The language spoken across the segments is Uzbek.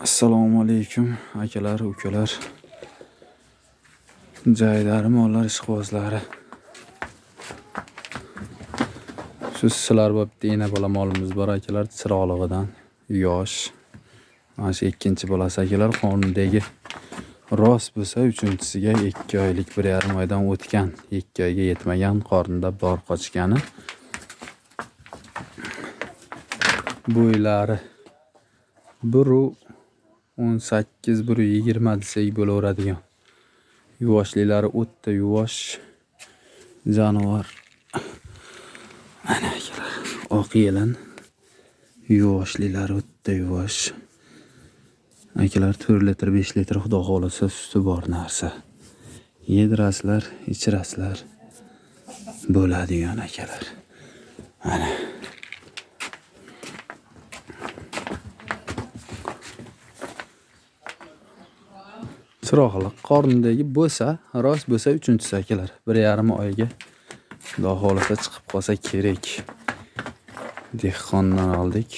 Assalomu alaykum akalar, ukalar. Jaydari mollar ishqibozlari. Shu sizlar bor bitta ena bola molimiz bor akalar, chiroqlig'idan yosh. Mana shu ikkinchi bolasi akalar, qonundagi rost bo'lsa, uchinchisiga 2 oylik 1,5 oydan o'tgan, 2 oyga yetmagan, qornida bor qochgani. Bo'ylari 1.18, 1.20 desak bo'laveradigan. Yuvoshliklari o'ta yuvosh jonivor. Mana akalar, oq yelin yuvoshliklari o'ta yuvosh. Akalar 4 litr, 5 litr xudo xohlasa suti bor narsa. Yedirasizlar, ichirasizlar bo'ladigan akalar. Mana. Chiroqli qornidagi bo'lsa, rost bo'lsa uchinchisi akalar. 1,5 oyga xudo xohlasa chiqib qolsa kerak. Dehqondan oldik.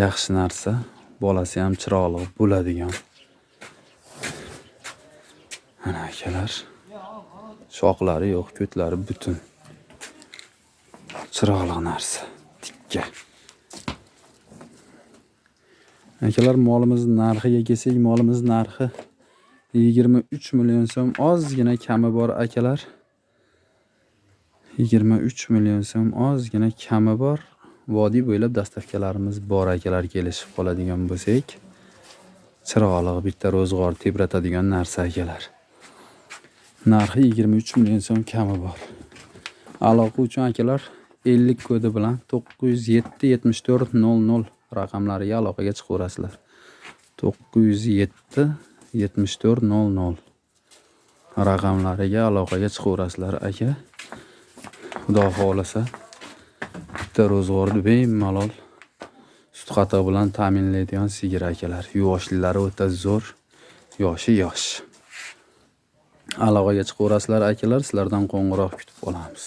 Yaxshi narsa. Bolasi ham chiroqli bo'ladigan. Mana akalar. Shoxlari yo'q, ko'tlari butun. Chiroqli narsa. Tikka. Akalar, molimiz narxiga kelsak, molimiz narxi 23 million so'm, ozgina kami bor akalar. 23 million so'm ozgina kami bor. Vodiy bo'ylab dastavkalarimiz bor akalar, kelishib qoladigan bo'lsak. Chiroqli bitta ro'zg'or tebratadigan narsa akalar. Narxi 23 million so'm kami bor. Aloqa uchun akalar 50 kodi bilan 907 74 00 raqamlariga aloqaga chiqaverasizlar. 907 74 00 raqamlariga aloqaga chiqaverasizlar aka. Xudo xohlasa bitta ro'zg'orni bemalol sut qatiq bilan ta'minlaydigan sigir akalar. Yuvoshliklari o'ta zo'r, yoshi yosh. Aloqaga chiqaverasizlar akalar, sizlardan qo'ng'iroq kutib qolamiz.